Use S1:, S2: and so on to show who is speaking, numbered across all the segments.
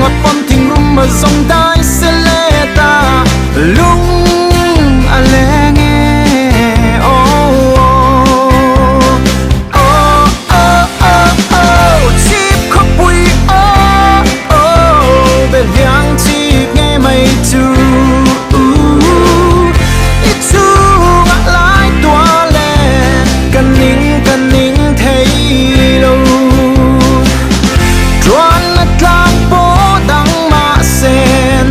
S1: ringawt pawn thingruma zawng dai se let a lung a leng e oh oh oh oh oh oh chhip khawpui oh oh belhliang chhip nge mai chu i chhungah lai tuah le ka ning ka ning thei lo Tuanna tlang pawh dang mahse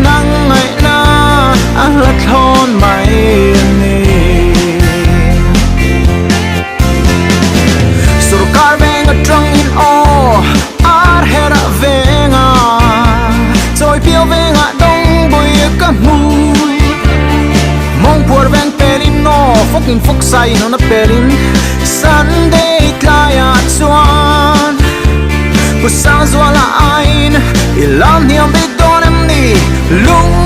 S1: nang ngaihna a hla thlawn mai a ni. Sorkar veng atangin aw ar herah venga chawi piau vengah dawng bui ka hmu. Mawngpuar veng pelin aw fawkin fawk sai in awn a pelin Sunday tlaiah chuan Pu Sangzuala aiin i lam hniam bik dawn em ni lung.